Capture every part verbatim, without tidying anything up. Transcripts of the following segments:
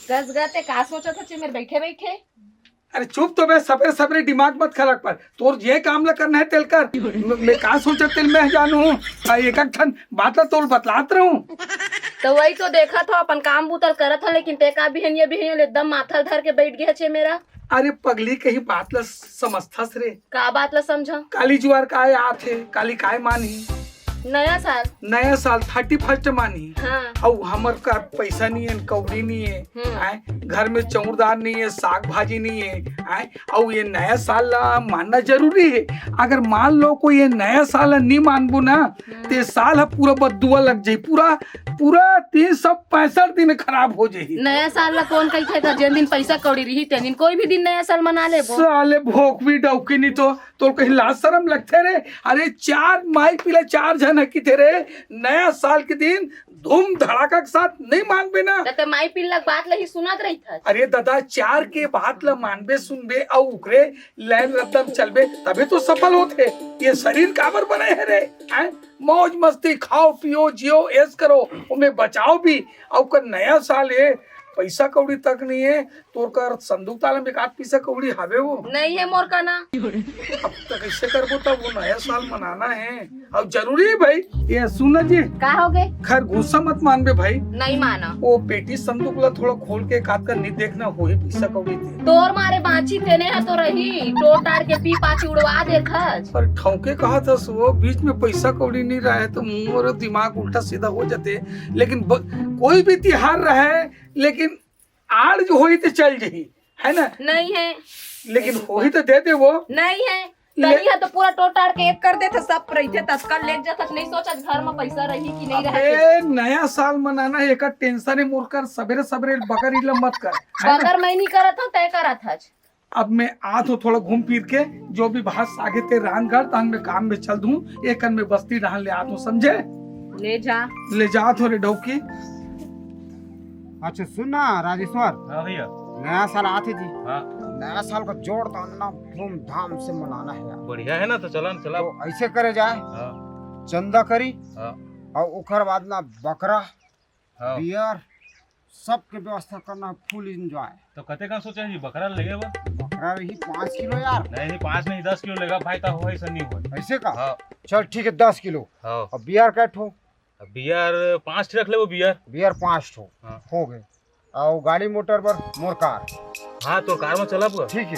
कस गा, ते का सोचत हच मेर बइठे बइठे? अरे चुप तो बे, सबेरे सबेरे दिमाग मत खराब कर। तोर जे काम ला करना हे तेला कर। म-, मैं का सोचत तेला मैं जानहूं। आ, एक एक ठन बात ला तोला बतलात रहूं। त वही तो देखत हंव, अपन काम बूता ल करत हंव, लेकिन ते का बिहनिया बिहनिया ले एकदम माथा ल धर के बइठ गे हच मेर। अरे पगली, कहीं बात ला समझथस रे? का बात ला समझंव? काली जुवार काय आत हे, काली काय मानही? नया साल। नया साल, थर्टी फर्स्ट मानही। हाँ। अउ हमर कर पइसा नइ हे, कौड़ी नइ हे, हम्म। आय, घर में चाउर दाल नइ हे, साग भाजी नइ हे, आय, अउ ये नया साल ला मानना जरूरी हे। अगर मान लो कोई ये नया साल ला नइ मानबो ना, हम्म। ते साल ह पूरा बददुआ लग जाही, पूरा, पूरा तीन सौ पैंसठ दिन खराब हो जाही। नया साल ला कोन कहिथे गा? जेन दिन पइसा कौड़ी रही, तेन दिन कोई भी दिन नया साल मना लेबो। साले भोकवी डौकी नइ तो तोर कहीं लाज शरम लगथे रे? अरे, चार माई पीला चार झन ह किथे रे, नया साल के दिन धूम धड़ाका के साथ नइ मानबे ना। त ते माई पीला के बात ल ही सुनत रहिथस। अरे ददा, चार के बात ल मानबे सुनबे अउ ओकरे लाइन रद्दम चलबे, तभे तो सफल होथे। ये शरीर काबर बने हे रे? हैं? मौज मस्ती खाओ पियो जियो ऐश करो, ओमे बचाओ भी। अउ कर नया साल हे, पइसा कौड़ी तक नइ हे, तोर कर संदूक ताला में एकाध पइसा कौड़ी हावे वो? नइ हे मोर कना। अब त कइसे करबो तब, वो नया साल मनाना हे, अउ जरूरी हे भाई। ये सुन ना जी। का होगे? खैर गुस्सा मत मानबे भाई। नइ मानंव। वो पेटी संदूक ला थोड़ा खोल के एकाध कर नइ देखना, होही पइसा कौड़ी ते। तोर मारे बांची तेने ह तो रही, टोर टार के पी पाची उड़वा देथस। पर ठौके कहत हस वो, बीच में पइसा कौड़ी नइ रहे त मोर दिमाग उल्टा सीधा हो जाथे। लेकिन ब-, कोई भी तिहार रहे, लेकिन आड़ जो होही त चल जही, है ना? नइ हे। लेकिन होही त दे दे वो। नइ हे। ले- तनी ह तो पूरा टोटाड़ के एक कर देथे, सब रहिथे, तत्काल लेग जाथस, नइ सोचत घर म पइसा रही कि नइ रहे। अबे, नया साल मनाना हे, एकर टेंशन हे मोर कर, सबेरे सबेरे बकर इला मत कर, है ना? बकर मैं नइ करत हंव, तैं करत हच। अब मैं आत हंव थोड़ा घूम फिर के, जो भी भात साग हे ते रांध गढ़, तहन मैं काम में चल दूं, एक कन मैं बस्ती डहान ले आत हंव, समझे? ले जा। ले जात हंव रे डौकी। अच्छा सुन ना राजेश्वर, हाँ भैया। नया साल आत हे जी। हाँ। नया साल का जोरदार ना धूमधाम से मनाना हे यार। बढ़िया हे ना, तो चला ना, चला। तो ऐसे करे जाए, हाँ। चंदा करी, हाँ। अउ ओकर बाद ना बकरा, हाँ। बियर, सबके व्यवस्था करना, फुल एंजॉय। तो कते का सोचे हे जी, बकरा लेगे बा? बकरा रही पाँच किलो यार। नहीं, नहीं, पाँच नहीं, दस किलो लेगा भाई, ता होही से नहीं होही। ऐसे का? हाँ। चल ठीक हे, दस किलो। हाँ। अउ बियर कै ठो? अब बियर पाँच ठे रख लेबो, बियर। बियर पाँच ठो। हाँ। होगे। अउ गाड़ी मोटर बर मोर कार। हाँ, तोर कार में चला पूरा। ठीक हे,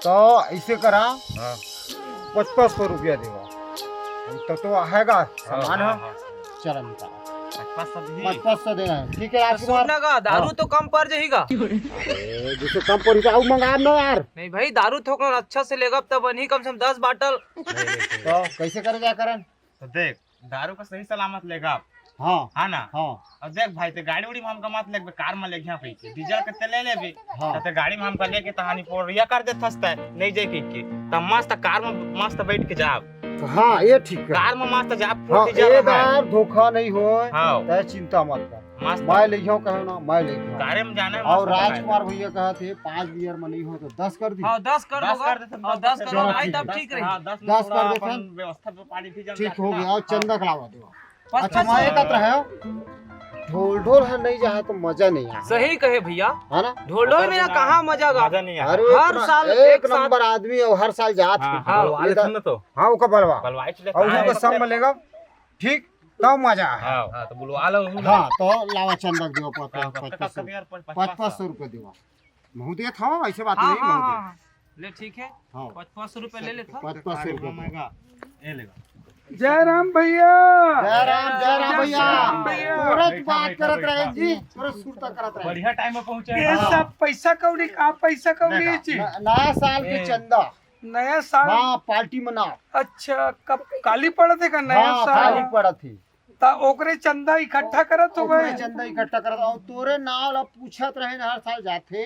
तो ऐसे करा, हाँ। पचपन सौ रुपया देवा। हम तो, तो आएगा हाँ, सामान हाँ, है। हाँ। चला निकाल। पचपन सौ दी। पचपन सौ देना हे, ठीक हे तो राजकुमार। सुन ना गा, दारू हाँ। तो कम पड़ जाही गा। अरे, जैसे कम पड़ी तो अउ मंगा ना यार। नहीं भाई, दारू थोकन अच्छा से लेगा तब बनही, कम से कम दस बाटल। तो कैसे करे जाए करन? तो देख, दारू का सही सलामत लेगा। हाँ। हाँ ना? हाँ। अउ देख भाई, ते गाड़ी उड़ी में हमका मत लेगबे, कार में लेगिहा कहिके, डीजल के तेल ले लेबे। हाँ। त ते गाड़ी में हमका लेके तहानी पोरिया कर देथस तैं, नहीं जाए कहिके। त मस्त कार में मस्त बैठ के जाब। हाँ, ये ठीक हे। कार में मस्त जाब, हाँ, फुल डीजल ए रहा है। बार धोखा नहीं होय, हाँ। तैं चिंता मत कर। मस्त। मैं लेगिहा कहे ना, मैं लेगिहा। कारे में जाना है, अउ मस्त राजकुमार भैया कहत हे, पाँच बियर में नहीं होय तो दस कर दी। हाँ, दस कर दस दो। कर देते हैं, अउ दस दस कर दो, चलो, भाई, ठीक तब है। ठीक रही। हाँ, दस में ठीक थोड़ा होगे, अपन फिर व्यवस्था पे पानी भी जल ठीक जाते होगे, हैं। अउ चंदा कलावा देवा। पच-, अच्छा, पच-, मैं कहत रहे, ढोल ढोल है नहीं जाए तो मजा नहीं आए। सही कहे भैया। है ना? ढोल ढोल में ना कहाँ मजा गा? मजा नहीं आए। अरे हर इतना साल एक एक साथ नंबर आदमी हे, हर साल जात हाँ, हे। हाँ, बुलवा लेते हैं ना तो। हाँ, ओका बलवा। बलवाई चले अउ कहाँ ओका है? संग में लेगा, ठीक, तब मजा आए। हाँ, हाँ, तो बुलवा लो, बुलवा लो। हाँ, तो लावा चंदा देवा, पच-, हाँ, पच-, पच-, पच-, पच-, पच-, पच सौ रुपया देवा। महूँ देत हंव, ऐसे बात हाँ, नहीं, हाँ, महूँ हाँ, देत। हाँ। ले, ठीक है। हाँ। पच-, पच सौ रुपया ले लेत हंव। पच-, पच सौ रुपया। ये लेगा। जय राम भैया। जय राम, जय राम जय भैया। राम भैया। तुरंत बैठा, बात बैठा, करत बैठा। रहे जी, तुरंत सुरता करत रहे। बढ़िया टाइम में पहुंचे। ये हाँ। सब पैसा कौड़ी का, पैसा कौड़ी लेगा। जी। न-, नया साल के ए। चंदा। नया साल? हाँ, पार्टी मनाओ। अच्छा, कब काली पड़त हे का नया हाँ, साल? काली पड़त हे। त ओकरे चंदा इकट्ठा करत हो ओकरे गए? चंदा इकट्ठा करत, अउ तोरे नाव ला पूछत रहे ना, हर साल जाथे,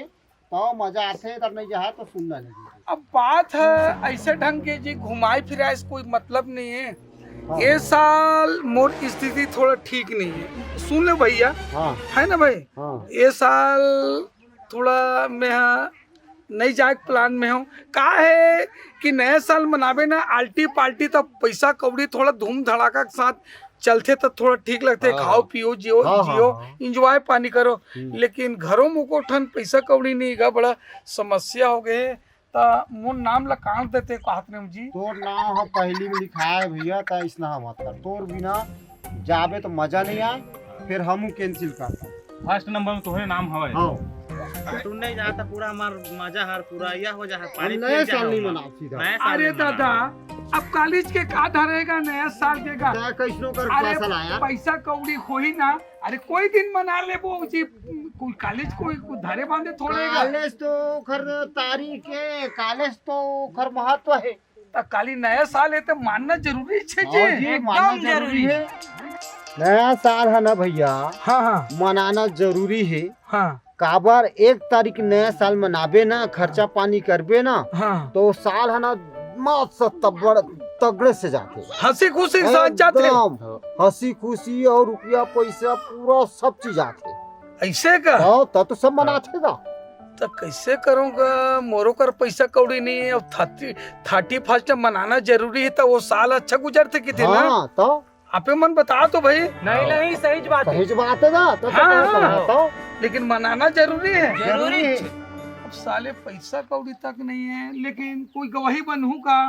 त मजा आथे, त नहीं जाए त सुन्ना लगे। अब बात हे, ऐसे ढंग के जी घुमाए फिराए से कोई मतलब नहीं हे। हाँ। ए साल मोर स्थिति थोड़ा ठीक नहीं हे, सुन ले भैया, हाँ। है ना भाई? हाँ। ए साल थोड़ा मैं हा नहीं जाए के प्लान में हंव। का हे कि नया साल मनाबे ना, आल्टी पाल्टी, त पैसा कौड़ी थोड़ा धूम धड़ाका के साथ चलथे त थोड़ा ठीक लगथे, हाँ। खाओ पियो, जियो, हाँ, हाँ, जियो, हाँ। एंजॉय पानी करो। हम्म। लेकिन घरों में एको ठन पैसा कौड़ी नहीं गा, बड़ा समस्या हो गए। त मोर नाम ला काट देते कहत रहे जी। तोर नाम ह पहली में लिखाए भैया, त इसना ह मत कर। तोर बिना जाबे तो मजा नहीं आए, फिर हमू कैंसिल करता। फर्स्ट नंबर में तोहरे नाम हवय। हाँ। तू नहीं जाता, पूरा हमार मजा हर पूरा यह हो जा है, हम पानी नए फिर जा साल नहीं होगा। मनाओ सीधा। नए साल अरे नहीं दादा, मनाओ। अब कॉलेज के का धरेगा नया साल के का? चाहे कैसनो कर अरे, फसल आया। पैसा कौड़ी होही ना, अरे कोई दिन मना लेबो जी, कोई कॉलेज कोई, कोई धरे बांधे थोड़े का। कॉलेज तो ओखर तारीख है, कॉलेज तो ओखर महत्व है। त काली नया साल है त मानना जरूरी छे जी। हाँ जी, एकदम मानना जरूरी जरूरी। है। नया साल है ना भैया, हाँ, हाँ। मनाना जरूरी है। हाँ। काबर एक तारीख नया साल मनाबे ना, खर्चा पानी करबे ना, हाँ। तो साल है ना मस्त तबड़-, तगड़े से जाथे। हंसी खुशी के साथ जाथे। एकदम हंसी खुशी और रुपया पैसा पूरा सब चीज आथे। ऐसे का? हाँ, तब तो सब मनाथे का। त कैसे करूँगा? मोरो कर पैसा कौड़ी नहीं है। अब थर्टी, थर्टी फर्स्ट मनाना जरूरी है, त वो साल अच्छा गुजरथे किथे ना। हाँ, तो? आपे मन बता तो भाई। नहीं, नहीं, सही बात है। सही बात है ना, तो, तो हाँ, कहा हाँ। था, तो? लेकिन मनाना जरूरी है। जरूरी है। अब साले पैसा कौड़ी तक नहीं है, लेकिन कोई गवाही बनहूँ का?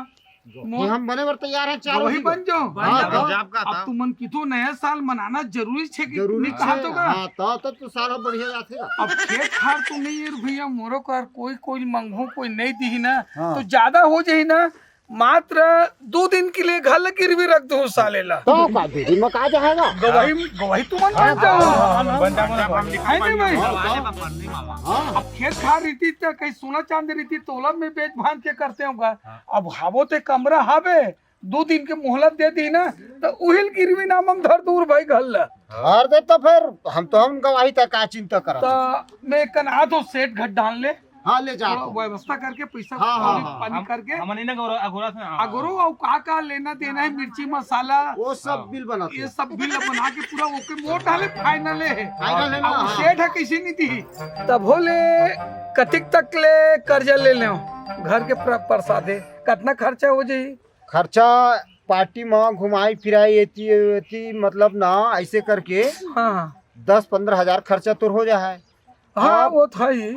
ये मोर हम बने बर तैयार हैं, चारों गवाही जी। बन जाओ। हाँ, बन जाओ। तो? जाब का अब था? तुमन किथो नया साल मनाना जरूरी छे कि जरूरी नहीं कहा छे। तो का? हाँ, तो, तो, तो सारा बढ़िया जाथे। अब खेत खार तो नहीं है भैया, मोरो कर कोई, कोई मंगहूँ, कोई नहीं दी ना, हाँ। तो ज्यादा हो जाही ना, मात्र दो दिन के लिए घर ला गिरवी रख दो साले ला। तो का दो दिन में का जाएगा? गवाही, गवाही तुमन हाँ, बन जाओ। हाँ, हाँ, हाँ, बन जाओ। है नहीं भाई? हाँ, हाँ। अब खेत खार रहितिस त कहीं सोना चांदी रहितिस, तोला में बेच भांज के करते होगा। हाँ। अब हावो ते कमरा हावे, दो दिन के मोहलत दे दी ना, त उहिल गिरवी नाम हम धर दूर भाई घर ला। धर दे तो फिर हम तो हम गवाही तक का चिंता करत। त मैं कन आ तो सेठ घर डाल ले। हाँ, ले जा थोड़ा तो। व्यवस्था करके पैसा हाँ, हाँ, पानी, हाँ। पानी हम, करके। हमन इन्हें गौरव, अघोरा से, हाँ। अघोरो अउ का का लेना देना है, मिर्ची मसाला, वो सब हाँ। बिल बनाते ये हैं। सब बिल बना के पूरा ओके मोट डाले, फाइनल है। फाइनल है ना, अब हाँ। सेठ है किसी नहीं दी। तब हो ले, कतिक तक ले कर्जा ले ले घर के प्र-, प्रसादे, कितना खर्चा हो जाई? खर्चा पार्टी में घुमाई फिराई एती, एती मतलब ना ऐसे करके हाँ। दस पन्द्रह हजार खर्चा तोर हो जा है। हाँ, अब वो था ही।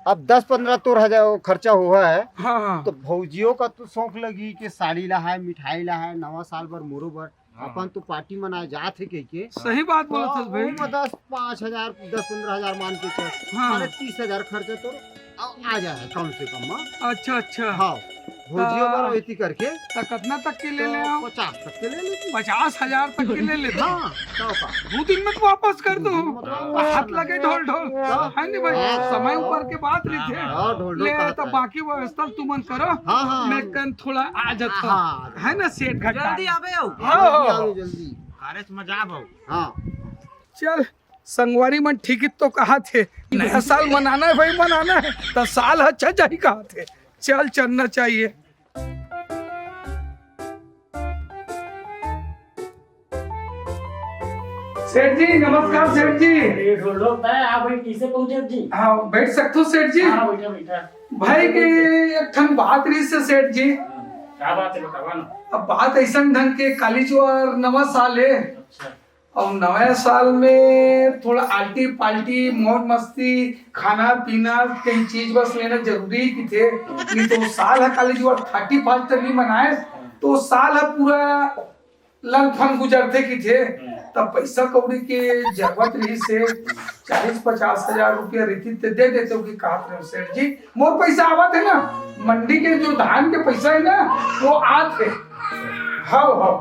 अब दस पन्द्रह तोर हजार खर्चा हुआ है, हाँ, हाँ। तो भौजियों का तो शौक लगी कि साड़ी ला है, मिठाई ला है, नवा साल बर, मोरो बर, हाँ। अपन तो पार्टी मनाए जात है कह के। सही बात तो बोलत हस भाई। वो दस, पाँच हजार, दस पन्द्रह हजार मान के चल, हाँ। अरे तीस हजार खर्चा तो आ, आ जाए कम से कम, हाँ। अच्छा, अच्छा। हाँ, भौजियों हाँ। बर वैती करके। तो कितना तक के ले तो ले आओ? पचास तक के ले लेती। पचास हजार तक के ले लेती। हाँ, तो का? दो दिन में तो वापस कर दो। मतलब, हाथ लगे ढोल ढोल। हाँ। है नहीं भाई? हाँ। समय ऊपर के बात रही थे। हाँ, ढोल ढोल ले, कहता तो है। बाकी व्यवस्था तुमन करो। हाँ, हाँ, मैं हाँ। कन थोड़ा आ जाता हूँ। हाँ। है ना सेठ घटा? जल्दी आबे हो। हाँ, जल्दी हाँ। आबे, जल्दी। कालेज में जा भाऊ। हाँ। चल, संगवारी मन ठीक ही तो कहा थे, नया साल मनाना है भाई, मनाना है, तो साल अच्छा जाही कहा थे। चल, चलना चाहिए। सेठ जी, नमस्कार सेठ जी। अरे, ढोल ढोल, तय आ भाई, कैसे पहुंचे जी? हाँ, बैठ सकते हो सेठ जी? हाँ, बैठा, बैठा। भाई के एक ठन बात रही से सेठ जी। हाँ, क्या बात है, बतावा ना। अब बात ऐसा ढंग के, काली जो और नवा साल है। अच्छा। और नवा साल में थोड़ा आल्टी पाल्टी, मौज मस्ती, खाना पीना, कई चीज बस लेना जरूरी ही किथे। नहीं तो साल है काली जो और थर्टी फर्स्ट नहीं मनाए, तो साल है पूरा लंग फंग गुजरते किथे। हम्म। तब पैसा कौड़ी के जरूरत रही से चालीस पचास हजार रुपया रहितिस ते दे देते हो कि कहत रहे हो सेठ जी, मोर पैसा आवत है ना, मंडी के जो धान के पैसा है ना, वो आत है। हाँ, हाँ।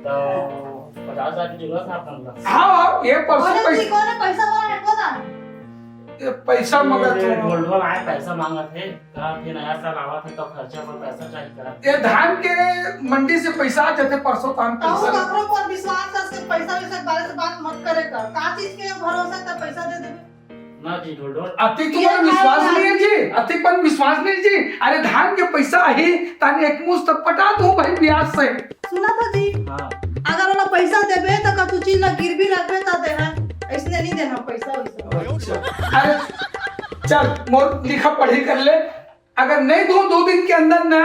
तो पचास हजार की जरूरत है अपन का। हाँ, हाँ, ये परसों कौन है पैसा जी, कौन है पैसा वाला, कौन है? ये पैसा ये मंगत हो। ढोल ढोल आए, पैसा मांगत है। कहा कि नया साल आवत है, तो खर्चा पर पैसा चाहिए करा। ये धान के मंडी से पैसा आ जाते, परसों धान तो पैसा। ककरो पर विश्वास करके पैसा वैसा के बारे से बात मत करे कर। का चीज के भरोसा कर पैसा दे देबे? ना जी, ढोल ढोल। अति ये तुम्हारा विश्वास नहीं है जी, अति पर विश्वास नहीं जी। अरे धान के पैसा ही ताने एक मुश्त पटा दूं भाई ब्याज से। सुना था जी। हाँ। अगर ओला पैसा देबे तो का तू चीज ला गिरवी रखबे त देहा। ऐसने नहीं देना पैसा वैसा। अच्छा। अरे चल मोर लिखा पढ़ी कर ले। अगर नहीं दूं दो दिन के अंदर ना,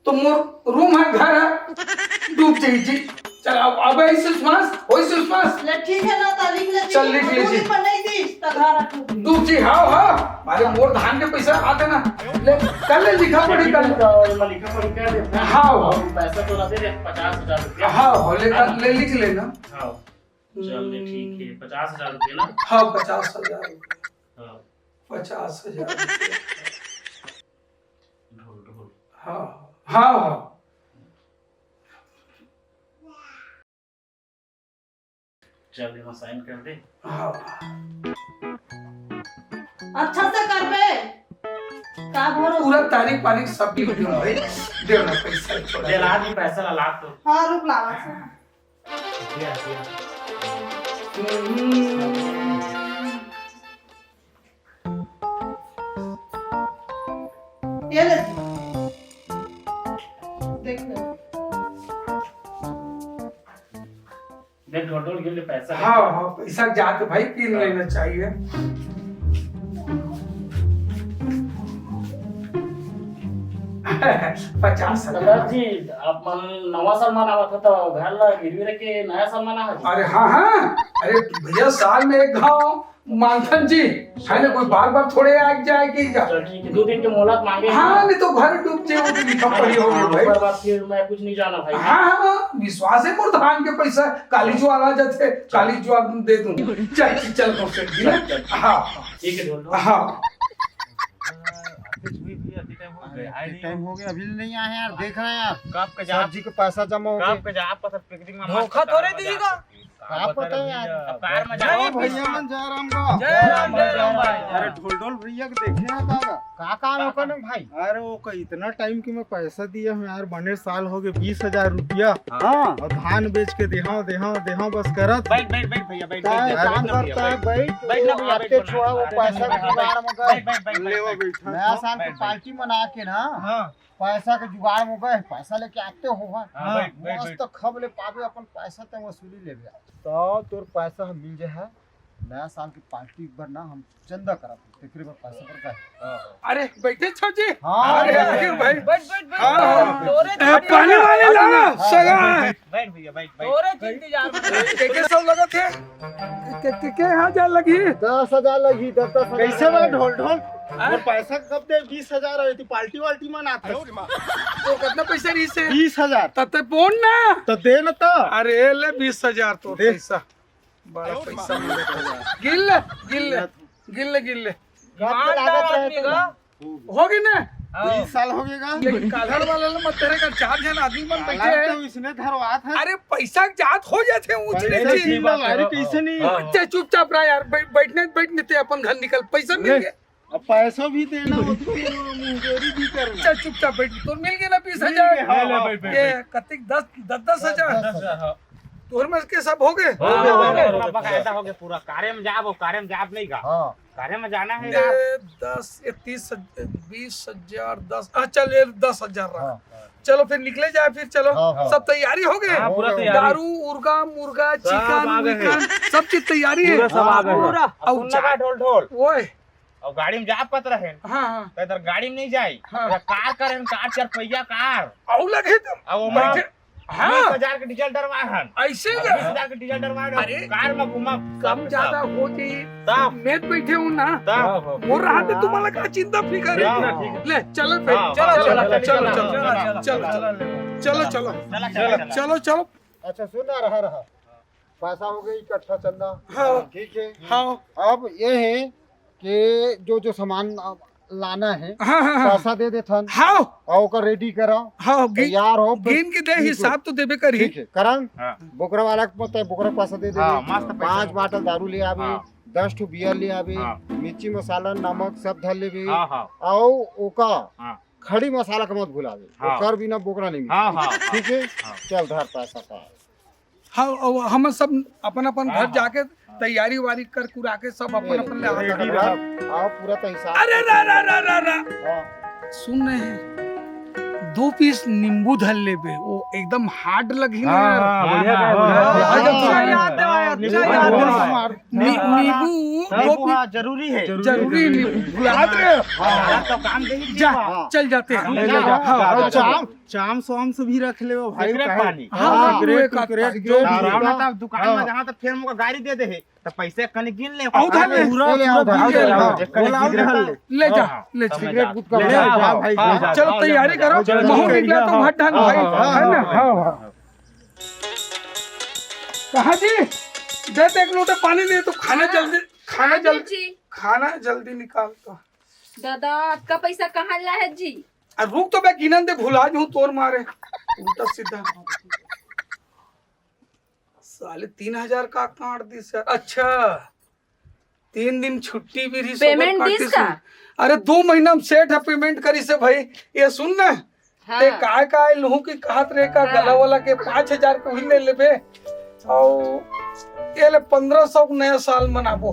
तो मोर रूम है, घर है, डूब जाई जी। चल, अब, अब ऐसे सुभाष, वही से सुभाष। ले, ठीक है ना, तो लिख ले। चल, लिख ले दू जी। दिन में नहीं दीस, तो घर रख। दू जी, हाँ, हाँ। अरे, मोर धान के पैसा आते ना। ले, कर ले, लिखा पढ़ी कर ले। तो मैं लिखा पढ़ी कर देता। हाँ, हाँ। पैसा तो ना दे दे, पचास हजार रुपया। हाँ, हाँ, ले, हाँ। ले, लिख लेना। हाँ। चल, ले, ठीक है, पचास हजार रुपया ना? हाँ, पचास हजार रुपया। हाँ। पचास हजार रुपया। ढोल, ढोल। हाँ, हाँ, हाँ। चल, एमा साइन कर दे। हाँ। अच्छा से करबे। का भरोसा? पूरा तारीख वारीख सब लिख दे भाई। दे ना पैसा, छोड़ा दे। ला दी पैसा ला, ला तो। हाँ, रुक, लावा से। दिया, दिया। ये ले। देख ले। देख, ढोल ढोल गिर ले पैसा। हाँ, हाँ, पैसा जात भाई, पी लेना चाहिए। पचास हजार। सरदार जी, आप मन नवा साल मनावत हो, तो घर ला गिरवी रख के नया साल मनावत हो? अरे हाँ, हाँ, अरे भैया, साल में एक घाव मानथन जी, है ना, कोई बार बार थोड़े आ जाए कि जा। चल ठीक है, दो दिन के मोहलत मांगे। हाँ, नहीं तो घर डूब जाए, वो तो लिखा पढ़ी हो गई हाँ, भाई। ओकर बाद फिर मैं कुछ नहीं जाना भाई। हाँ, हाँ, हाँ, विश्वास है मोर धान के पैसा, काली जुआर आ जाते, काली जुआर दे दूं। चल, चल, चल, सेठ जी, चल, चल। हाँ, ठीक है, ढोल ढोल। हाँ। कुछ भी, भी अति टाइम हो गया, अरे, अति टाइम हो गया, अभी नहीं आए यार, देख रहे हैं यार। कब के जा, सर जी के पैसा जमा हो गया। कब के जा, आपका सब पिकनिक में धोखा मस्त थोड़े कार में दीजिएगा। जा। का पता यार। अब कार में जय जाओ। भैया मन, जय राम का। जय राम, जय राम भाई। अरे ढोल ढोल भैया के देखे हैं का? का काम है ओकर में भाई? अरे वो का इतना टाइम की मैं पैसा दिया हूँ यार, बने साल हो गए, बीस हजार रुपया। हाँ। और धान बेच के देहां, देहां, देहां बस करत। बैठ, बैठ, बैठ भैया, बैठ, का बैठ, बैठ, काम बैठ, करता है, बैठ। बैठ ना भैया, आपके बैठ, छोड़ा वो बैठ, पैसा बैठ, के जुगाड़ में गए। बैठ, बैठ, बैठ, लेवा बैठ। बैठा। नया साल के बैठ, बैठ। पार्टी मना के ना। हाँ। पैसा के जुगाड़ में गए, पैसा लेके आते हो, हाँ। हाँ, बैठ, बैठ, मस्त बैठ। खब ले पाबे, अपन पैसा ते वसूली लेबे। तो तोर पैसा हम मिल जाए है, नया साल की पार्टी बर ना हम चंदा करब, तेकरे बर पैसा बर गए। अरे, बैठे छो जी। हाँ, अरे, बैठ, आगे बैठ, भाई। बैठ, बैठ, बैठ। हाँ, हाँ। तोरे ए, धनी पानी वाले ला ना, हाँ, सगा। बैठ, बैठ भैया, बैठ, बैठ। तोरे इंतजार में। के, के सब लगत है? के, के, के हजार लगी? दस हजार लगी, दस, दस हजार। कैसे बा ढोल, ढोल? हाँ? वो पैसा कब दे? बीस हजार है, तू पार्टी वार्टी मनात है। तो कितना पैसा रही से? बीस हजार। तब ते बोल ना। तो दे ना तो। अरे ले बीस हजार तो दे। पैसा। बड़ा पैसा मिलत है। गिन ले, गिन ले, गिन ले, गिन ले। कब के लागत है आदमी तो? का? हो गए ना? हाँ। बीस साल हो गए का? लेकिन कालर वाला ना मत तेरे का चार जन आदमी मन बैठे कालर हैं। तो इसने धरवात है। अरे पैसा जात हो जाते हैं, उछले पैसा जी। नहीं बा, अरे कैसे नहीं? हाँ। अच्छा चुपचाप रहा यार, बैठ, बैठने, बैठने ते अपन घर निकल, पैसा मिल ले। गया। अब पैसा भी देना हो तो मुंगेरी भी करना। चल चुपचाप बैठ, तो मिल गया ना बीस हजार। मिल गया, हाँ, ले, ले, हाँ। बैठ, बैठ, ये बैठ। कतिक दस, दस, दस हजार? दस हजार, हाँ। तोहर में के सब हो गए? हो गए, हो गए, हो गए। पूरा बकायदा हो गया, पूरा। कार्य में जाब, वो कार्य में जाब नहीं का? हाँ। कार्य में जाना है ये यार। दस, ये तीस, बीस हजार, दस, हाँ, चल, ये दस हजार रहा। हाँ, हाँ। चलो, फिर निकले जाए, फिर चलो। हाँ, हाँ। सब तैयारी हो गए? हाँ, पूरा तैयारी। दारू, उर्गा, मुर्गा, सब चिकन, आ गए हैं। विकन, सब चीज तैयारी है। पूरा सब आ गए हैं। पूरा। अब सुन लगा चा-, ढोल, ढोल। ओए। अब गाड़ी में जा पत रहे। हाँ, हाँ। तो इधर गाड़ी में नहीं जाई। हाँ। या कार करे, कार चार पहिया कार। औ लगे तो अब वो बैठे। हाँ। बीस हजार के डीजल डरवाए हन। ऐसे अब क्या? बीस हजार के डीजल डरवाए हन। अरे, कार में घूमा। कम ज्यादा हो जाई। तब। मैं बैठे हूँ ना। तब। वो रहा तो तुम्हारा का चिंता फिकर है? तब। ले, चलो फिर। हाँ, चलो, हाँ, चलो, चलो, चलो, चलो, चलो, चलो, चलो, चलो। चलो, चलो। चलो, चलो। चलो, चलो। अच्छा, सुन ना, रहा, रहा। पैसा हो गया इकट्ठा चंदा। हाँ। ठीक है। हाँ। अब ये है कि जो, जो सामान, अ, लाना है, हाँ, हाँ, हाँ। पैसा दे देथन। हाँ। और ओकर रेडी करा। हाँ, गिन, तैयार हो, बस गिन के दे, बिल्कुल। हिसाब तो देबे करही। ठीक है, करण, हाँ। बोकरा वाला के पता है, बोकरा के पैसा दे देबे। हाँ, मस्त पैसा। पाँच बाटल दारू ले आबे, हाँ। दस ठो बियर ले आबे, हाँ। मिर्ची मसाला, नमक सब धर लेबे। हाँ, हाँ। और ओका हाँ। खड़ी मसाला के मत भुलाबे, हाँ। ओकर बिना बोकरा नहीं मिलता। हाँ, हाँ, हाँ। ठीक है? हाँ। चल धर पैसा का। हाँ, अब हम सब अपन अपन घर हाँ, हाँ। जाके हाँ। तैयारी वारी कर कुरा के सब अपन ये अपन ले रेडी आवत रहा। हैं। आओ, पूरा तो हिसाब अरे से रा, रा, रा, रा, रा। हाँ। सुन रहे हैं, दो पीस नींबू धर लेबे, वो एकदम हार्ड लगी ना हाँ, यार। हाँ, बढ़िया हाँ, है, हाँ, बढ़िया है। हाँ, हाँ, हाँ, हाँ, हाँ। अच्छा, यार, हाँ। नी-, नींबू, नींबू, गोभी। हाँ, जरूरी है। जरूरी है, नींबू। भुलात रहे हो? हाँ, तो काम दे ही जा, हाँ। चल जाते हैं। ले, ले, जा, हाँ, जा, हाँ, जा, चलो। जा। चाम, चाम स्वाम से भी रख ले भाई, सिगरेट काहे? पानी। हाँ, हाँ, सिगरेट, सिगरेट, सिगरेट, जो भी हाँ, है। राम ना दुकान में हाँ। जहाँ तक फेर मोका गाड़ी दे दे है, तो पैसे कनी गिन ले। आउ धर ले। पूरा, ले, पूरा आउ धर गिन ले। ले। हाँ, एक बोला, आउ कनी धर ले। ले जा, हाँ, ले जा। सिगरेट गुटखा ले जा, भाई, हाँ, भाई, हाँ, जा, चलो, जा, तैयारी जा, करो, जा, जा, महूँ जा, निकला तो हाँ, हट ढंग हाँ, भाई, हाँ, है ना? हाँ, हाँ। हाँ, हाँ। कहाँ जी? दे तो एक लोटा पानी दे, तो खाना हाँ। जल्दी, खाना हाँ, जल्दी, जी। खाना जल्दी निकाल तो। दादा, अतका पैसा कहाँ ला है जी? आ, रुक तो, मैं गिनन दे, भुला जहूँ तोर मारे। उल्टा सीधा। साले तीन हजार का काट दिस यार। अच्छा, तीन दिन छुट्टी भी रही, पेमेंट दिस का? अरे, दो महीना में सेठ ह पेमेंट करिस हे भाई। ये सुन ना, हाँ। ते काय काय लूहूँ कि कहत रहे का हाँ। गला वाला के पाँच हजार के उही ले लेबे। अउ ये ले पन्द्रह सौ के नया साल मनाबो।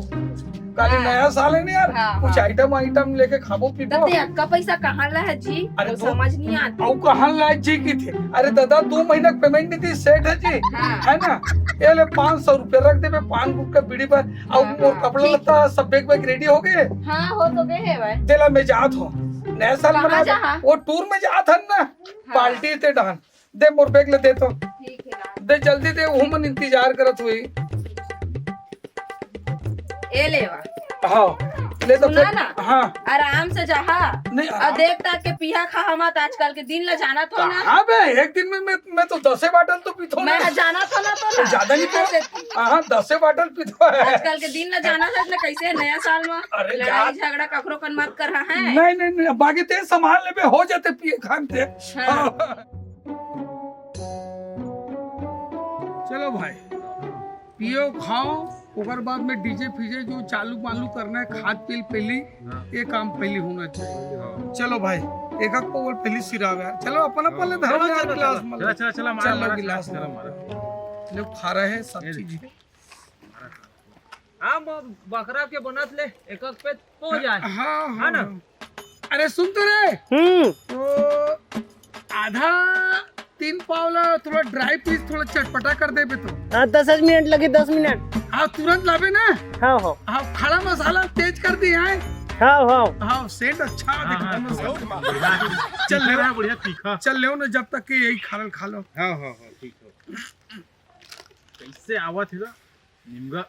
काली हाँ। नया साल है ना यार, हाँ, कुछ हाँ। आइटम आइटम लेके खाबो पीबो। तब ते अतका पैसा कहाँ ला है जी? अरे वो तो समझ नहीं आता। अउ कहाँ ला जी की थी? अरे दादा, दो महीना के पेमेंट नहीं दी, सेठ है जी, हाँ। है ना? ये ले पाँच सौ रुपया रख देबे, पान गुटखा बीड़ी पर। अउ हाँ, मोर हाँ, कपड़ा ठीक। लत्ता सब बैग बैग रेडी हो गए। हाँ, हो तो गए है भाई। तेला मैं जात हूँ, नया साल कहाँ मना जा? हाँ? वो टूर में जात हन ना, हाँ। पार्टी ते डहान। दे मोर बैग ले दे तो। ठीक है, ला। दे जल्दी दे, वो मन इंतजार करत हुई। ए लेवा। हाँ, ले तो सुना फिर, ना? हाँ। आराम से जहा। नहीं, और आराम देख ताक के पिया खा मत, आजकल के दिन ला जानत हो ना। हाँ बे, एक दिन में मैं, मैं तो दसे बाटल तो पीथो मैं ना। जानत हो ना तो तो ना। ज्यादा नहीं तो, हाँ, दसे बाटल पीथो है। आजकल के दिन ला जानत है ना, कैसे नया साल में अरे लड़ाई जा- झगड़ा कखरो कन मत कर रहा है। नहीं, नहीं, नहीं, बाकी ते संभाल लेबे, हो जाते पिए खान ते। हाँ। हाँ। चलो भाई, पियो खाओ, ओकर बाद में डीजे फीजे जो चालू मालू करना है, खात पील पहली, हाँ। ये काम पहली होना चाहिए। हाँ। चलो भाई, एक आध पौवा पहली सिरावे यार। चलो, अपन, अपन ले हाँ। धरो चलो, यार, चलो, गिलास चलो। में। चलो, चलो, चलो, मारा, चलो, मारा, गिलास चलो, में। मारा। जो खा रहे हैं, सब ये ले। चीजें। हाँ, म-, बकरा के बनत ले, एक एक पे पो जाए। हाँ, हाँ, है ना? हाँ। अरे सुन तो रे। हम्म। तो आधा तीन पाव ला थोड़ा ड्राई पीस थोड़ा चटपटा कर देबे तो। हाँ, दस मिनट लगे, दस मिनट। हाँ, तुरंत लाबे ना। हाँ, हाँ। हाँ, खड़ा मसाला तेज कर दिया है। हाँ, हाँ। हाँ, सेंट अच्छा हाँ, दिखा हाँ, मसाला। हाँ। चल ले। बढ़िया तीखा। चल ले ना, जब तक के यही खा लो, खा लो। हाँ, हाँ, हाँ, ठीक है। कैसे आवत है ना? निमगा।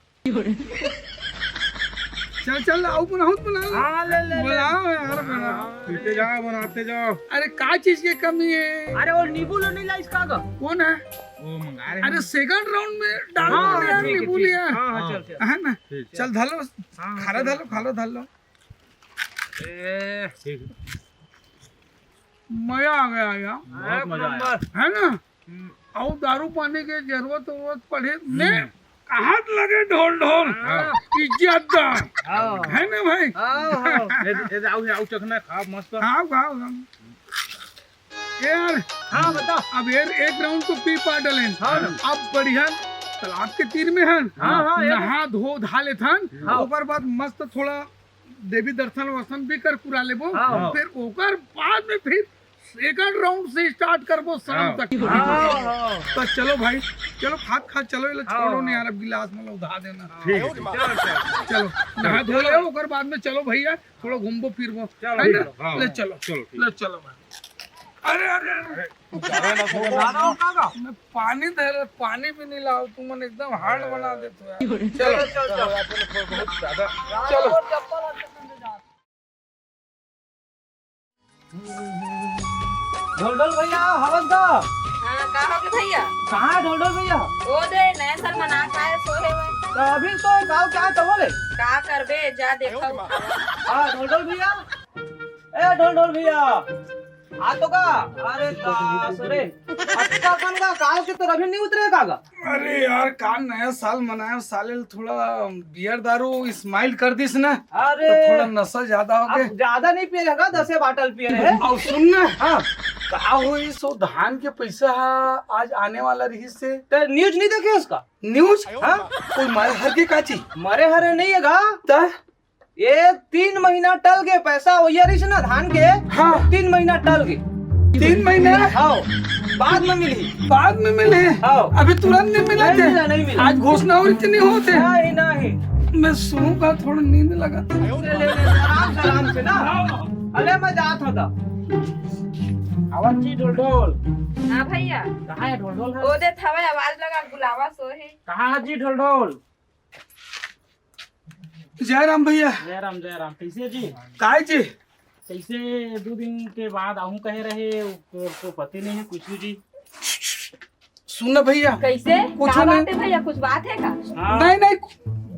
चल, चल, आओ, बनाओ, बनाओ। हाँ, ले, ले, ले। बनाओ यार, बनाओ। पीते जाओ, बनाते जाओ। अरे, का चीज के कमी है? अरे, वो नींबू लो नहीं ला इसका का? कौन है? वो मंगा रहे अरे, हैं। सेकंड राउंड में डालो हाँ, ना यार, ठीक है, नींबू ठीक है। लिया। हाँ, हाँ, हाँ। चल, चल। है ना? ठीक है। चल, धर लो, हाँ, खारा चल। धर लो, खा लो, धर लो। ए। ठीक है। मजा आ गया यार। बहुत एक मजा आया। नंबर। है ना? हम्म। अउ दारू पानी के जरूरत, जरूरत पड़े, हम्म। ने हाथ लगे ढोल ढोल। हाँ। इज्जतदार। हाँ। है ना भाई? हाँ, हाँ। ए, ए, आओ, आओ, चखना, खाओ, मस्त। खाओ, खाओ, खाओ। यार, हाँ, बता। अब यार, एक राउंड तो पी पा डलेन। हाँ। अब बढ़िया तालाब के तीर में हन। हाँ, हाँ, यार। नहा धो धा लेथन। हाँ। ओकर बाद मस्त थोड़ा देवी दर्शन वर्शन भी कर कुरा लेबो। हाँ। फिर ओकर बाद में फिर सेकंड राउंड से स्टार्ट करबो शाम हाँ। तक। हाँ, हाँ। तो चलो भाई, चलो खात खात चलो, ये लो हाँ, छोड़ो नहीं हाँ। यार, अब गिलास में लो उधा देना। ठीक है, ठीक है। चलो, चलो। चलो, नहा धो लो, ओकर बाद में चलो भैया, थोड़ा घूमबो फिरबो, चलो, है ना? चलो, हाँ। ले चलो, चलो, ठीक। ले चलो भाई। अरे, अरे, अरे। अरे, ज्यादा ना खाओ। ज्यादा हो, काका? मैं पानी दे रहा, पानी भी नहीं लाओ, तुम मन एकदम हार्ड बना देते हो यार। चलो, चलो, चलो, चलो। यार, बहुत ज्यादा। चलो। चप्पल और चप्पल में जा। ढोलढोल भैया, हवस का? हाँ, का हो गे भैया? कहाँ है ढोलढोल भैया? ओ दे, नया साल मना के आए, सोहे हुए। तो अभी तो गाँव क्या है, तबो ले? का करबे, जा देखो। हाँ, ढोलढोल भैया। ए, ढोलढोल भैया। आ तो का? अरे दास रे, अतका कन का काल के तो अभी नहीं उतरे का गा? अरे यार, का नया साल मनाया, साले ल थोड़ा बियर दारू स्माइल कर दिस ना, अरे। तो थोड़ा नशा ज्यादा हो गए। अब ज्यादा नहीं पिए रहेगा, दसे बाटल पिए रहे। अब सुन ना, हाँ। का होई सो धान के पैसा आज आने वाला रही से? ते न्यूज नहीं देखे उसका? न्यूज? हाँ? कोई मरे हर के का चीज? मरे हरे नहीं है गा। त? ये तीन महीना टल के पैसा वही रहिस ना धान के, हाँ। तीन महीना टल के। तीन महीना? हाँ, बाद में मिली। बाद में मिले? हाँ। अभी तुरंत नहीं मिला नहीं थे? मिला, नहीं मिला। आज घोषणा हो रही थी, नहीं होते? नहीं, नहीं। मैं सोऊंगा, थोड़ा नींद लगा था। ले, ले, ले, आराम से, आराम से ना। अरे, मैं जात होता। आवाज जी, ढोलढोल। हाँ भैया। कहाँ है ढोलढोल है? ओ दे थवे आवाज लगा, बुलावा सो है। कहाँ है जी ढोलढोल? जय राम भैया। जय राम, जय राम। कैसे जी? काय जी? कैसे दो दिन के बाद आहूँ कहे रहे, को, को पति नहीं है कुछ भी जी। सुन ना भैया। कैसे? कुछ का नहीं। बात है भैया, कुछ बात है का? हाँ। नहीं, नहीं,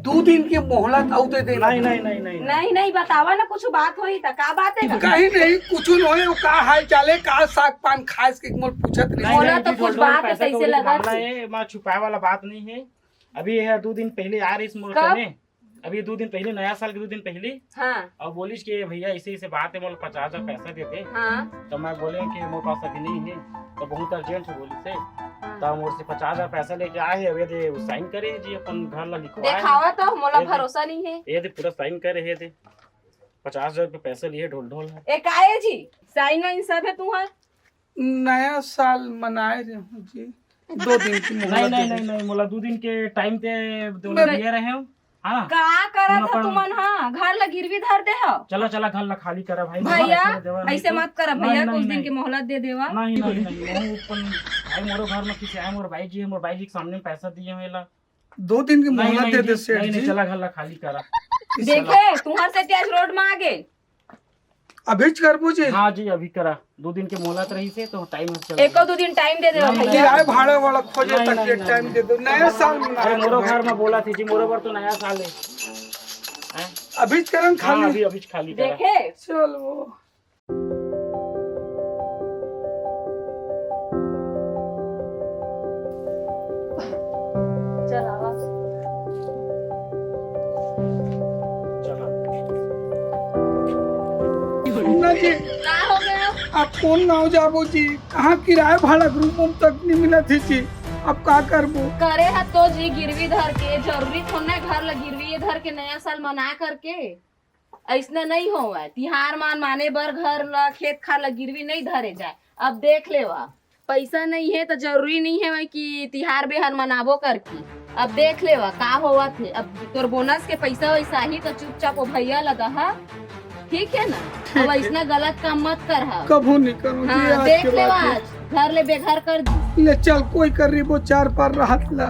दो दिन के मोहलत अउ दे देना। नहीं, नहीं, नहीं, नहीं। नहीं, नहीं, बतावा ना, कुछ बात होई त का बात है का? कहीं नहीं, कुछ नहीं, वो का हाल चाल है, का साग पान खास के मोल पूछत रही। नहीं, मोला नहीं तो जी, कुछ ढोलढोल, बात है, पैसा कैसे कौड़ी के लगा मामला थी? है, मैं छुपाए वाला बात नहीं है। अभी ये दो दिन पहले आ रही इस मोल कब? कने। अभी दो दिन पहले, नया साल के दो दिन पहले। हाँ। और बोलिस कि भैया, ऐसे, ऐसे बात है, मोला पचास हजार पैसा दे दे। हाँ। तो मैं बोले कि मोर पास अभी नहीं है, तो बहुत urgent है बोलिस। हाँ। तो मोर से पचास हजार पैसा लेके आए हैं, अब ये दे, साइन करे हैं जी, अपन घर ला लिखवाए हैं। देखावा तो, मोला ये दे, भरोसा नहीं है। ये दे, पूरा साइन करे है, ये दे, पचास हजार रुपये पैसा लिए, ढोलढोल है। ए, का है जी? साइन वाइन सब है तुम्हार? नया साल मनाए रहे हूँ जी, दो दिन की मोहलत नहीं, नहीं, दे नहीं, दे। नहीं, मोला दो दिन के टाइम ते दोनों मैं दिए रहे हो। हाँ। का करत तुम हो अपन तुमन? हाँ, घर ला गिरवी धर दे हो। चला, चला, घर ला खाली करा भाई। भैया, ऐसे मत करा नहीं, भैया, नहीं, कुछ दिन नहीं। के मोहलत दे देवा। नहीं, नहीं, नहीं, नहीं, अपन भाई मोरो घर में किसी आए, मोर भाई जी, मोर भाई जी के सामने में पैसा दिए मेला। दो दिन की नहीं, मोहलत नहीं दे जी, दे सेठ नहीं, नहीं, जी। चला घर ला खाली करा। देखे, तुम्हार से आज रोड में आ गए। अभी च करबो जी? हाँ जी, अभी करा। दो दिन के मोहलत रही से तो टाइम चल एको दो दिन टाइम दे देवा नहीं, भैया। किराए भाड़ा वाला खोजे नहीं, तक नहीं, ये नहीं, टाइम नहीं। दे दो, नया साल मना अरे, रहे मोरो हैं। घर में बोला थी जी, मोरो बर तो नया साल है। हैं? अभी च करन हाँ, खाली। अभी, अभी च खाली करा। देखे? चलो। चल, आवा। चला। मुन्ना जी, का हो गया? अब कौन गाँव जाबो जी? कहाँ किराया भाड़ा के रूम वूम तक नहीं मिला थी जी। अब का करबो? करे ह तो जी गिरवी धर के, जरूरी थोड़ा ना घर ला गिरवी धर के नया साल मना करके। अइसना नहीं होवय, तिहार मान माने बर घर ला, खेत खार ला गिरवी नहीं धरे जाय। अब देख लेवा, पैसा नहीं है तो जरूरी नहीं है कि तिहार बिहार मनाबो करके। अब देख लेवा का होवत है। अब तोर बोनस के पैसा वैसा ही तो चुपचाप वो भैया ला दहा, ठीक है ना? ठीक अब है। अइसना गलत काम मत करहा। कभू नहीं करूँ जी, हाँ, आज देख के लेवा बाद। आज घर ले बेघर कर दी। ले चल, कोई कर रही वो चार पार राहत ला।